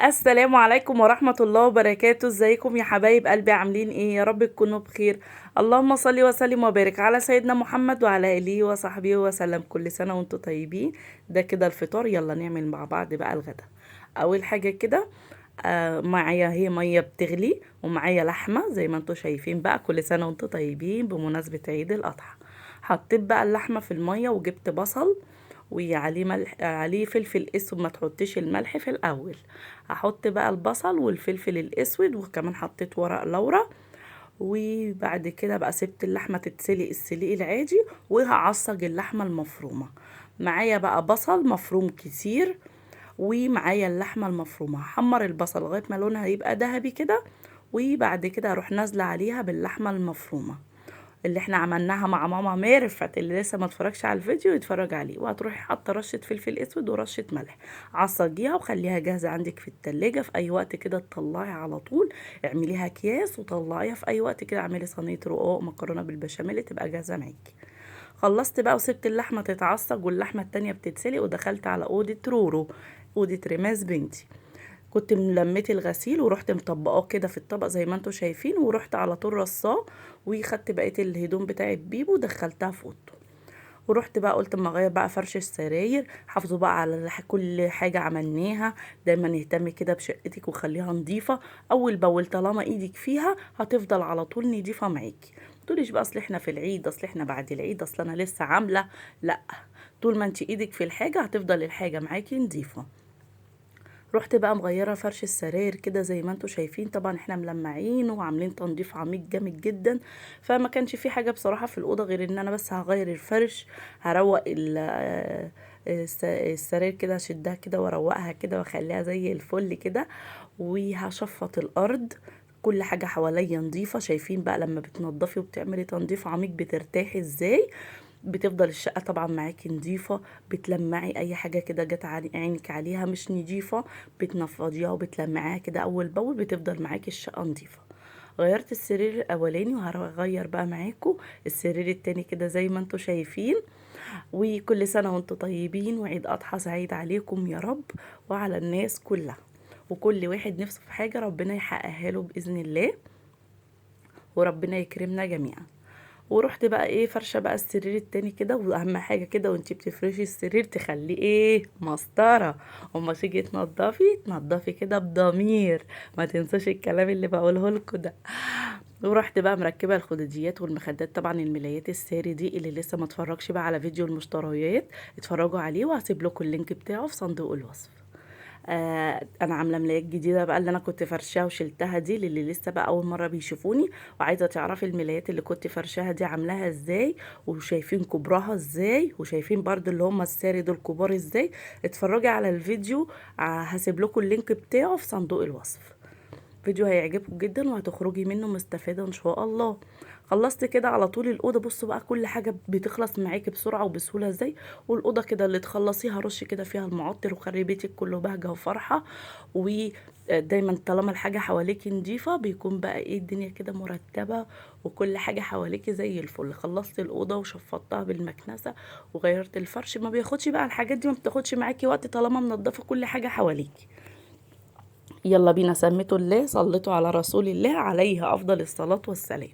السلام عليكم ورحمة الله وبركاته. ازيكم يا حبايب قلبي؟ عاملين ايه؟ يا رب تكونوا بخير. اللهم صل وسلم وبارك على سيدنا محمد وعلى اله وصحبه وسلم. كل سنة وانتم طيبين. ده كده الفطار، يلا نعمل مع بعض بقى الغدا. اول حاجة كده معايا هي مية بتغلي ومعايا لحمة زي ما انتم شايفين بقى. كل سنة وانتم طيبين بمناسبة عيد الأضحى. حطيت بقى اللحمة في المية وجبت بصل وعليه ملح، عليه فلفل اسود، ما تحطيش الملح في الاول. هحط بقى البصل والفلفل الاسود، وكمان حطيت ورق لورا. وبعد كده بقى سبت اللحمة تتسلق السليق العادي، وهعصج اللحمة المفرومه. معايا بقى بصل مفروم كتير ومعايا اللحمة المفرومه. هحمر البصل لغاية ما لونها يبقى ذهبي كده، وبعد كده اروح نازله عليها باللحمه المفرومه اللي احنا عملناها مع ماما ميرفت. اللي لسه ما اتفرجش على الفيديو يتفرج عليه. وهتروحي حاطه رشه فلفل اسود ورشه ملح، عصجيها وخليها جاهزة عندك في التلاجة في اي وقت كده تطلعي على طول. اعمليها اكياس وطلعيها في اي وقت كده. اعملي صينية رقاق، مكرونه بالبشاميل، تبقى جاهزة معاكي. خلصت بقى وسبت اللحمة تتعصج واللحمة التانية بتتسلق، ودخلت على اوضة رورو، اوضة رماز بنتي. كنت ملمتي الغسيل ورحت مطبقاه كده في الطبق زي ما انتم شايفين، ورحت على طول رصاه، وخدت بقية الهدوم بتاعه بيبو ودخلتها في اوضته. ورحت بقى قلت اما اغير بقى فرش السراير. حافظوا بقى على كل حاجة عملناها. دايما اهتمي كده بشقتك وخليها نظيفة اول باول، طالما ايدك فيها هتفضل على طول نظيفة معاكي. متقوليش بقى اصل احنا في العيد، اصل احنا بعد العيد، اصل انا لسه عامله. لا، طول ما انت ايدك في الحاجة هتفضل الحاجة معاكي نظيفة. رحت بقى مغيرة فرش السراير كده زي ما انتم شايفين. طبعا احنا ملمعين وعاملين تنظيف عميق جامد جدا، فما كانش في حاجة بصراحة في الاوضة غير ان انا بس هغير الفرش، هروق السراير كده، هشدها كده واروقها كده واخليها زي الفل كده، وهشفط الارض. كل حاجة حواليا نظيفة. شايفين بقى لما بتنضفي وبتعملي تنظيف عميق بترتاحي ازاي؟ بتفضل الشقة طبعا معاكي نظيفة، بتلمعي اي حاجة كده جت عينك عليها مش نظيفة بتنفضيها وبتلمعيها كده اول باول، بتفضل معاكي الشقة نظيفة. غيرت السرير الاولاني وهغير بقى معاكم السرير التاني كده زي ما انتم شايفين. وكل سنة وانتم طيبين، وعيد اضحى سعيد عليكم يا رب وعلى الناس كلها، وكل واحد نفسه في حاجة ربنا يحققها له بإذن الله، وربنا يكرمنا جميعا. ورحت بقى ايه فرشه بقى السرير التاني كده. واهم حاجة كده وانتي بتفرشي السرير تخليه ايه مسطرة، وما تيجي تنضفي تنضفي كده بضمير، ما تنسوش الكلام اللي بقوله لكم ده. ورحت بقى مركبة الخداديات والمخدات، طبعا الملايات الساري دي اللي لسه ما اتفرجش بقى على فيديو المشتريات اتفرجوا عليه، وهسيب لكم ال link بتاعه في صندوق الوصف. انا عامله ملايات جديدة بقى اللي انا كنت فرشاها وشلتها دي، للي لسه بقى اول مرة بيشوفوني وعايزه تعرفي الملايات اللي كنت فرشاها دي عاملاها ازاي، وشايفين كبرها ازاي، وشايفين برضو اللي هم الساري دول كبار ازاي، اتفرجي على الفيديو، هسيب لكم ال link بتاعه في صندوق الوصف. فيديو هيعجبكم جدا وهتخرجي منه مستفادة ان شاء الله. خلصت كده على طول الاوضة. بصوا بقى كل حاجة بتخلص معاكي بسرعة وبسهوله ازاي. والاوضه كده اللي تخلصيها رشي كده فيها المعطر وخلي بيتك كله بهجة وفرحه. ودايما طالما الحاجة حواليكي نظيفة بيكون بقى ايه الدنيا كده مرتبه وكل حاجة حواليكي زي الفل. خلصت الاوضة وشفطتها بالمكنسه وغيرت الفرش. ما بياخدش بقى الحاجات دي، ما بتاخدش معاكي وقت طالما منضفه كل حاجة حواليكي. يلا بينا، سميتوا الله، صليتوا على رسول الله عليه افضل الصلاة والسلام.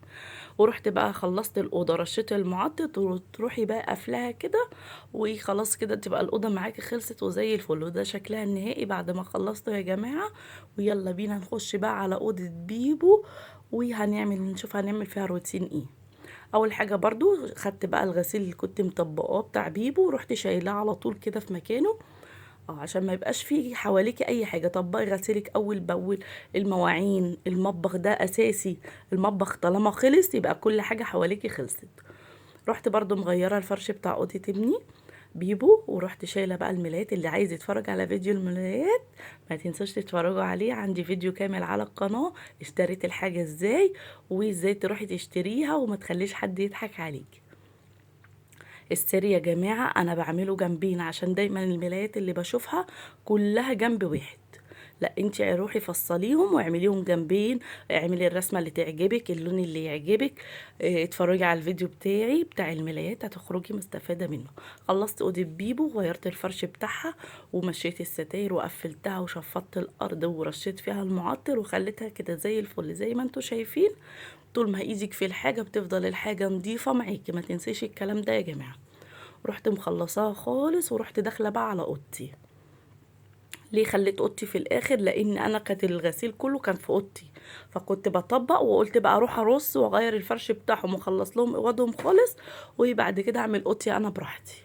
ورحت بقى خلصت الاوضة، رشيت المعطر، وتروحي بقى قافلاها كده، وخلاص كده تبقى الاوضة معاكي خلصت وزي الفل. وده شكلها النهائي بعد ما خلصته يا جماعة. ويلا بينا نخش بقى على اوضة بيبو، وهنعمل نشوف هنعمل فيها روتين ايه. اول حاجة برضو خدت بقى الغسيل اللي كنت مطبقاه بتاع بيبو، ورحت شايلاه على طول كده في مكانه، عشان ما يبقاش فيه حواليكي اي حاجة. طبقي غسيلك اول باول. المواعين، المطبخ ده اساسي، المطبخ طالما خلص يبقى كل حاجة حواليكي خلصت. رحت برضو مغيرة الفرش بتاع اوضة ابني بيبو، ورحت شايله بقى الملايات. اللي عايز يتفرج على فيديو الملايات ما تنسوش تتفرجوا عليه، عندي فيديو كامل على القناة اشتريت الحاجة ازاي وازاي تروحي تشتريها وما تخليش حد يضحك عليك. السرير يا جماعة أنا بعمله جنبين، عشان دايما الملايات اللي بشوفها كلها جنب واحد. لا انت روحي فصليهم واعمليهم جنبين، اعملي الرسمة اللي تعجبك، اللون اللي يعجبك. اه، اتفرجي على الفيديو بتاعي بتاع الملايات هتخرجي مستفادة منه. خلصت اوضة بيبو وغيرت الفرش بتاعها ومشيت الستاير وقفلتها وشفطت الارض ورشيت فيها المعطر وخليتها كده زي الفل زي ما انتوا شايفين. طول ما ايدك في الحاجة بتفضل الحاجة نظيفة معاكي، ما تنسيش الكلام ده يا جماعة. رحت مخلصاها خالص ورحت داخله بقى على اوضتي. ليه خليت اوضتي في الاخر؟ لان انا كانت الغسيل كله كان في اوضتي، فكنت بطبق وقلت بقى اروح ارص واغير الفرش بتاعهم واخلص لهم اوضهم خالص، وبعد كده اعمل اوضتي انا براحتي.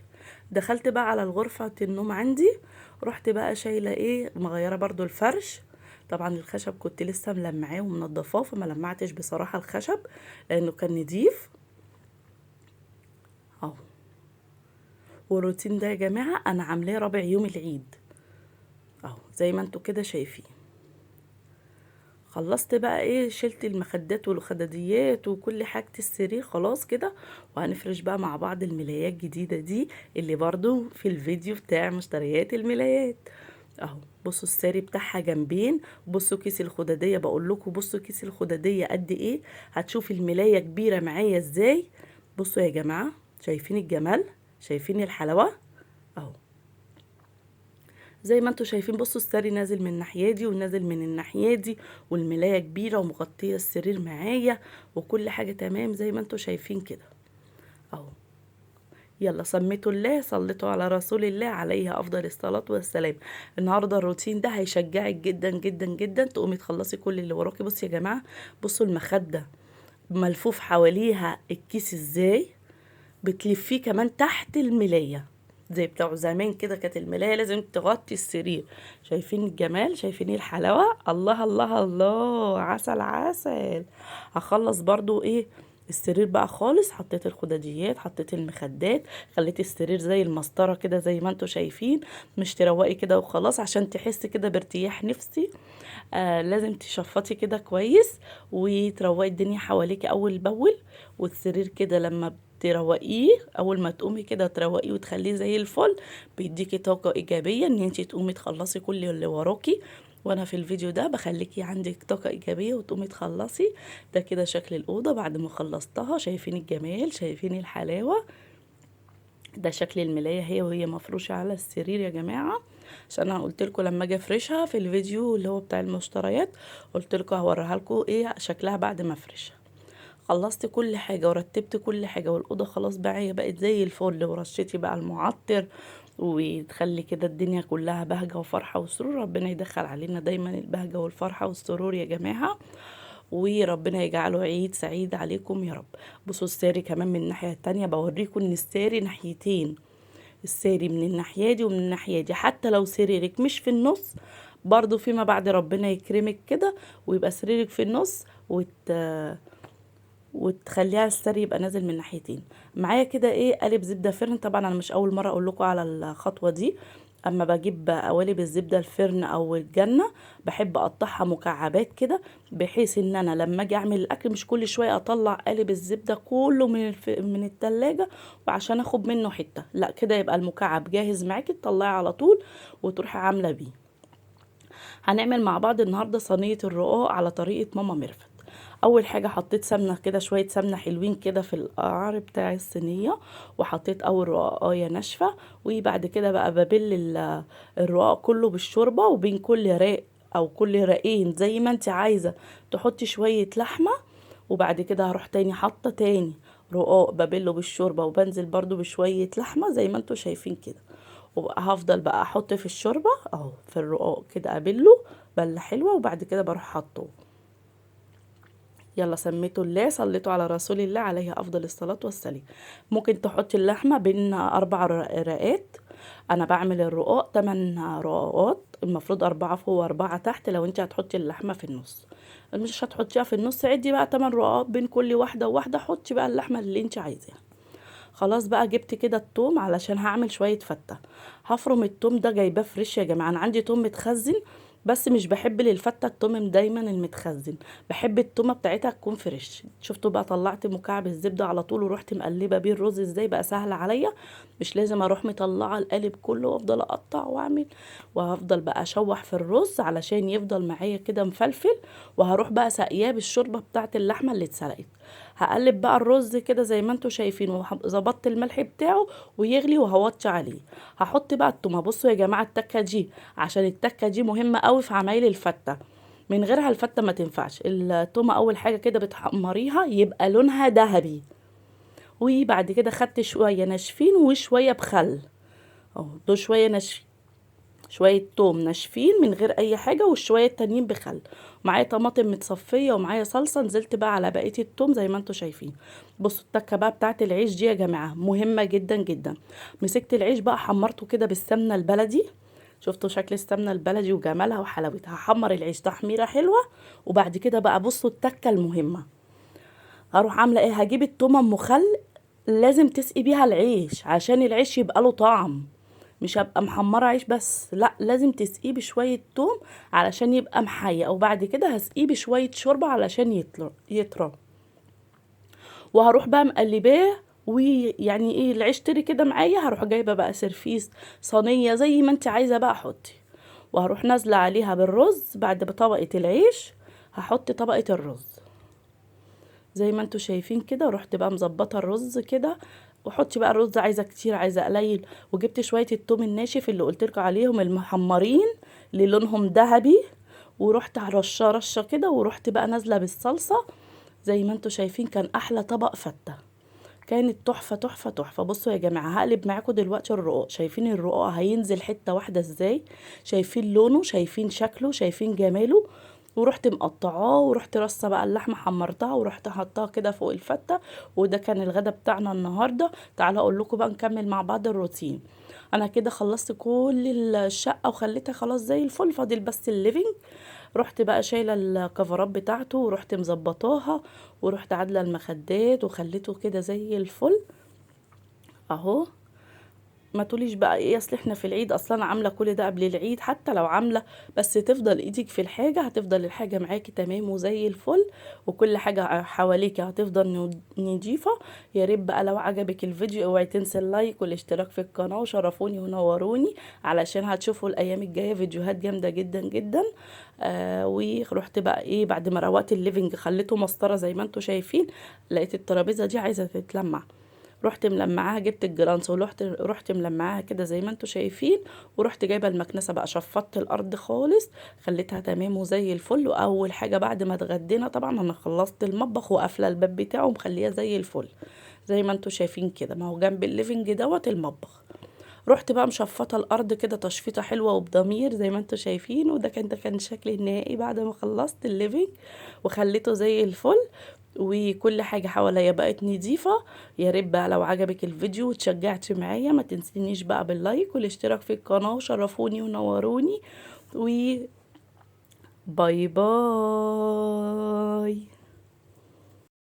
دخلت بقى على الغرفة النوم عندي، رحت بقى شايله ايه، مغيرة برضو الفرش. طبعا الخشب كنت لسه ملمعاه ومنضفاه، فما لمعتش بصراحة الخشب لانه كان نضيف اهو. والروتين ده يا جماعة انا عاملاه رابع يوم العيد اهو زي ما انتوا كده شايفين. خلصت بقى ايه، شلت المخدات والخداديات وكل حاجة السرير خلاص كده، وهنفرش بقى مع بعض الملايات الجديدة دي اللي برضو في الفيديو بتاع مشتريات الملايات اهو. بصوا الساري بتاعها جنبين، بصوا كيس الخدادية، بقول لكم بصوا كيس الخدادية قد ايه، هتشوفي الملاية كبيرة معايا ازاي. بصوا يا جماعة، شايفين الجمال، شايفين الحلاوة اهو زي ما انتوا شايفين. بصوا الساري نازل من الناحية دي ونازل من الناحية دي، والملايه كبيرة ومغطيه السرير معايا وكل حاجة تمام زي ما انتوا شايفين كده اهو. يلا سميتوا الله، صليتوا على رسول الله عليه افضل الصلاة والسلام. النهارده الروتين ده هيشجعك جدا جدا جدا تقومي تخلصي كل اللي وراكي. بصوا يا جماعة، بصوا المخدة ملفوف حواليها الكيس ازاي، بتلفيه كمان تحت الملايه زي بتاع زمان كده، كانت الملايه لازم تغطي السرير. شايفين الجمال، شايفين الحلاوة، الله الله الله، عسل عسل. هخلص برضو ايه السرير بقى خالص، حطيت الخداديات، حطيت المخدات، خليت السرير زي المسطره كده زي ما انتوا شايفين. مش تروقي كده وخلاص، عشان تحسي كده بارتياح نفسي. لازم تشفطي كده كويس وتروقي الدنيا حواليكي اول باول. والسرير كده لما تروقيه اول ما تقومي كده تروقيه وتخليه زي الفل، بيديكي طاقة ايجابية ان انتي تقومي تخلصي كل اللي وراكي. وانا في الفيديو ده بخليكي عندك طاقة ايجابية وتقومي تخلصي. ده كده شكل الاوضة بعد ما خلصتها، شايفين الجمال، شايفين الحلاوة. ده شكل الملايه هي وهي مفروشه على السرير يا جماعة، عشان انا قلت لكم لما اجي افرشها في الفيديو اللي هو بتاع المشتريات قلت لكم هوريها لكم ايه شكلها بعد ما افرشها. خلصت كل حاجة ورتبت كل حاجة، والأوضة خلاص بقى بقت زي الفل، ورشيتي بقى المعطر وتخلي كده الدنيا كلها بهجة وفرحة وسرور. ربنا يدخل علينا دايما البهجة والفرحة والسرور يا جماعة، وربنا يجعله عيد سعيد عليكم يا رب. بصوا الساري كمان من الناحية التانية، بوريكم ان الساري ناحيتين، الساري من الناحية دي ومن الناحية دي. حتى لو سريرك مش في النص برضو فيما بعد ربنا يكرمك كده ويبقى سريرك في النص، وتخليها السري يبقى نازل من ناحيتين. معايا كده ايه قالب زبدة فرن. طبعا انا مش اول مرة اقول لكم على الخطوة دي، اما بجيب قوالب الزبدة الفرن او الجنة بحب اقطعها مكعبات كده، بحيث ان انا لما اجي اعمل الاكل مش كل شوية اطلع قالب الزبدة كله من التلاجة وعشان اخد منه حتة، لا كده يبقى المكعب جاهز معاكي تطلعيه على طول وتروحي عامله بيه. هنعمل مع بعض النهارده صينية الرقاق على طريقه ماما ميرفت. اول حاجة حطيت سمنه كده، شوية سمنه حلوين كده في القعر بتاع الصينية، وحطيت اول رقاقايه ناشفة، وبعد كده بقى ببل الرقاق كله بالشوربه، وبين كل راق او كل رقين زي ما انت عايزه تحطي شوية لحمه. وبعد كده هروح تاني حاطه تاني رقاق ببله بالشوربه، وبنزل برده بشوية لحمه زي ما انتوا شايفين كده. وهفضل بقى احط في الشوربة اهو في الرقاق كده، ابله بله حلوة، وبعد كده بروح حاطه. يلا سميتوا الله، صليتوا على رسول الله عليه افضل الصلاة والسلام. ممكن تحطي اللحمة بين 4 رقات، انا بعمل الرقاق 8 رقاقات، المفروض 4 فوق و4 تحت. لو انت هتحطي اللحمة في النص، مش هتحطيها في النص، عدي بقى 8 رقاقات بين كل واحدة وواحدة، حطي بقى اللحمة اللي انت عايزاها. خلاص بقى جبت كده التوم علشان هعمل شوية فته. هفرم التوم ده، جايباه fresh يا جماعة، انا عندي توم متخزن بس مش بحب للفته التوم دايما المتخزن، بحب التومه بتاعتها تكون fresh. شفتوا بقى طلعت مكعب الزبدة على طول ورحت مقلبه بيه الرز ازاي، بقى سهل عليا، مش لازم اروح مطلعه القالب كله وافضل اقطع واعمل، وهفضل بقى اشوح في الرز علشان يفضل معايا كده مفلفل. وهروح بقى ساقياه بالشوربه بتاعت اللحمة اللي اتسلقت. هقلب بقى الرز كده زي ما انتوا شايفين، وظبطت الملح بتاعه ويغلي وهوطي عليه. هحط بقى التومه. بصوا يا جماعة التكه دي، عشان التكه دي مهمة قوي في عمايل الفته، من غيرها الفته ما تنفعش. التومه اول حاجة كده بتحمريها يبقى لونها ذهبي، وبعد كده خدت شوية ناشفين وشوية بخل اهو، دول شوية ناشفين، شوية توم ناشفين من غير اي حاجة، والشويه التانيين بخل. معايا طماطم متصفيه ومعايا صلصه، نزلت بقى على بقية التوم زي ما انتم شايفين. بصوا التكه بقى بتاعت العيش دي يا جماعة مهمة جدا جدا. مسكت العيش بقى حمرته كده بالسمنه البلدي، شفتوا شكل السمنة البلدي وجمالها وحلاوتها. هحمر العيش تحميره حلوة، وبعد كده بقى بصوا التكه المهمة، هروح عامله ايه، هجيب التومه ام خل، لازم تسقي بيها العيش عشان العيش يبقى له طعم، مش هبقى محمرة عيش بس، لا لازم تسقيه بشوية توم علشان يبقى محيق. وبعد كده هسقيه بشوية شوربة علشان يطرى. وهروح بقى مقلباه، ويعني ايه العيش طري كده معايا. هروح جايبه بقى سرفيس صينية زي ما انت عايزه بقى حطي، وهروح نازله عليها بالرز. بعد بطبقه العيش هحط طبقه الرز زي ما انتوا شايفين كده. رحت بقى مظبطه الرز كده، وحطي بقى الرز عايزه كتير عايزه قليل. وجبت شوية التوم الناشف اللي قلت لكم عليهم المحمرين اللي لونهم ذهبي، ورحت رشه رشه كده، ورحت بقى نازله بالصلصه زي ما انتوا شايفين. كان احلى طبق فته، كانت تحفة تحفة تحفة. بصوا يا جماعة هقلب معاكم دلوقتي الرقاق. شايفين الرقاق هينزل حتة واحدة ازاي، شايفين لونه، شايفين شكله، شايفين جماله. ورحت مقطعاه، ورحت رصه بقى اللحمة حمرتها، ورحت حطاها كده فوق الفته. وده كان الغدا بتاعنا النهارده. تعالوا اقول لكم بقى نكمل مع بعض الروتين. انا كده خلصت كل الشقة وخليتها خلاص زي الفل، فاضل بس ال living. رحت بقى شايله الكفرات بتاعته، ورحت مظبطاها، ورحت عادلة المخدات وخليته كده زي الفل اهو. ما تقوليش بقى ايه اصل احنا في العيد، اصلا عامله كل ده قبل العيد. حتى لو عامله بس تفضل ايدك في الحاجة، هتفضل الحاجة معاكي تمام وزي الفل، وكل حاجة حواليكي هتفضل نضيفه. يا ريت بقى لو عجبك الفيديو اوعي تنسي ال like والاشتراك في القناة، وشرفوني ونوروني علشان هتشوفوا الايام الجاية فيديوهات جامدة جدا جدا. ورحت بقى ايه بعد ما روقت ال living خليته مسطرة زي ما انتم شايفين، لقيت الترابيزة دي عايزه تتلمع، رحت ملمعاها، جبت الجرانس ورحت ملمعاها كده زي ما انتم شايفين. ورحت جايبه المكنسة بقى شفطت الارض خالص، خليتها تمام وزي الفل. واول حاجة بعد ما اتغدينا طبعا انا خلصت المطبخ وقافله الباب بتاعه ومخليها زي الفل زي ما انتم شايفين كده، ما هو جنب ال living دوت المطبخ. رحت بقى مشفطه الارض كده تشفيطه حلوة وبضمير زي ما انتم شايفين. وده كان شكلي النهائي بعد ما خلصت ال living وخليته زي الفل، وكل حاجة حواليا بقت نظيفة. يا ريت بقى لو عجبك الفيديو وتشجعتي معايا ما تنسينيش بقى بال like والاشتراك في القناة، وشرفوني ونوروني، و bye bye.